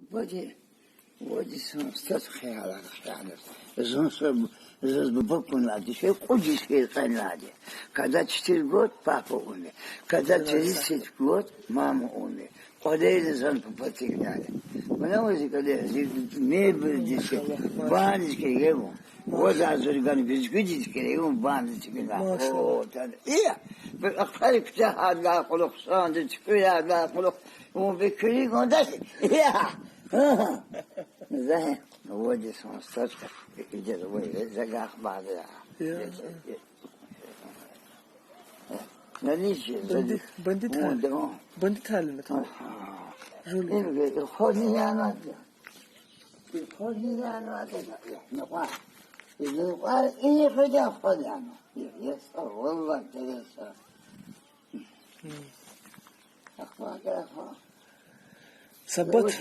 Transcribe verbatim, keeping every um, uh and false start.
Вади, вади сан стас хиялар хиянар. Зун са, заз буба кьунвайди, ше кьуд йис хьиз кьенвайди. Когда четыре год папа умер, когда тридцать год мама умер. Кьвалерни зун папа тикнали. Вуна вази кьвале, зи мебелдиз, баниз килигун. Вазар зурган гуьзгуьдиз килигун баниз тикна. Машаллагь. О, тан. Ия. Бир ахпа куьтягьайдалай кьулухъ, санди туькӀуьрайдалай кьулухъ, вун бир килигун даш. Ия. Зай, вади сан стас, идер вай, загах бада. Я. Бандит, бандит гьа-, бандит гьалина там. Жули. Им ге, и хони яна. И хони яна, и нукьвар. И нукьвар, и хони яна. Я, я, са, валлагь, я, са. Ахва, ахва. Сабат.